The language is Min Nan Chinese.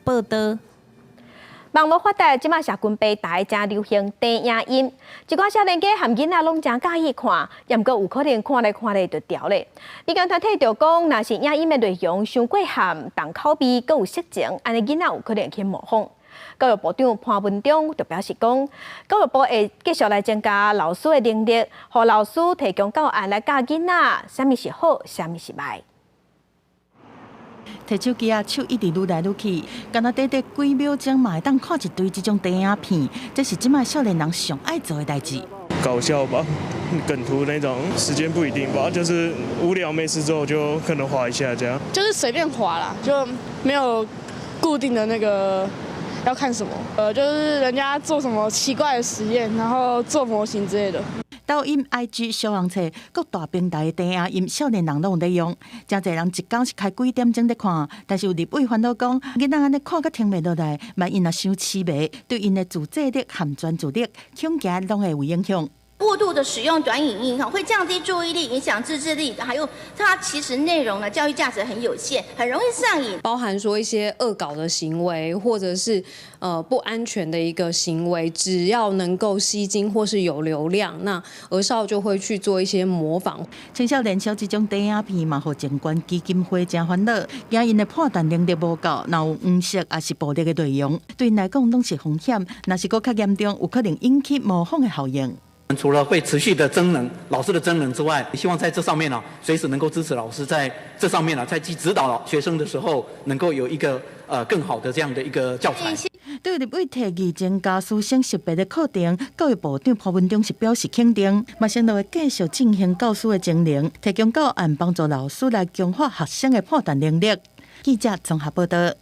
報道。網路發達，這馬社群平台誠流行短影音，一寡少年家和囡仔攏誠佮意看，也毋過有可能看來看來就著咧。民間團體就講，若是影音的內容傷過譀、重口味，閣有色情，按呢囡仔有可能去模仿。教育部長潘文忠就表示講，教育部會繼續來增加老師的能力，予老師提供教案來教囡仔，啥物是好，啥物是䆀。提手機仔，手一直愈來愈去，干焦短短幾秒鐘嘛會當看一堆這種短影片，這是這擺少年人上愛做的代誌。搞笑吧，梗圖那種，時間不一定吧，就是無聊沒事做就可能滑一下這樣。就是隨便滑啦，就沒有固定的那個要看什麼，就是人家做什麼奇怪的實驗，然後做模型之類的。抖音、IG、小紅冊各大平台的短影音，少年人攏有咧用，誠濟人一工是開幾點鐘咧看。但是有立委煩惱講，囡仔按呢看甲停袂落來，萬一若傷痴迷，對𪜶的自制力和專注力，恐驚攏會有影響。過度的使用短影音會降低注意力，影響自制力，還有它其實內容呢，教育價值很有限，很容易上癮。包含說一些惡搞的行為，或者是不安全的一個行為，只要能夠吸睛或是有流量，那兒少就會去做一些模仿。青少年小這種短影片嘛，予靜觀基金會誠煩惱，驚𪜶的判斷能力無夠，若有黃色抑是暴力的內容，對𪜶來講攏是風險。若是閣較嚴重，有可能引起模仿的效應。除了會持續的增能老師的增能之外，希望在這上面呢，隨時能夠支持老師在這上面呢，在去指導學生的時候，能夠有一個更好的這樣的一個教材。對立委提議增加師生識別的課程，教育部長潘文忠是表示肯定，嘛承諾會繼續進行教師的增能，提供教案幫助老師來強化學生的判斷能力。記者綜合報道。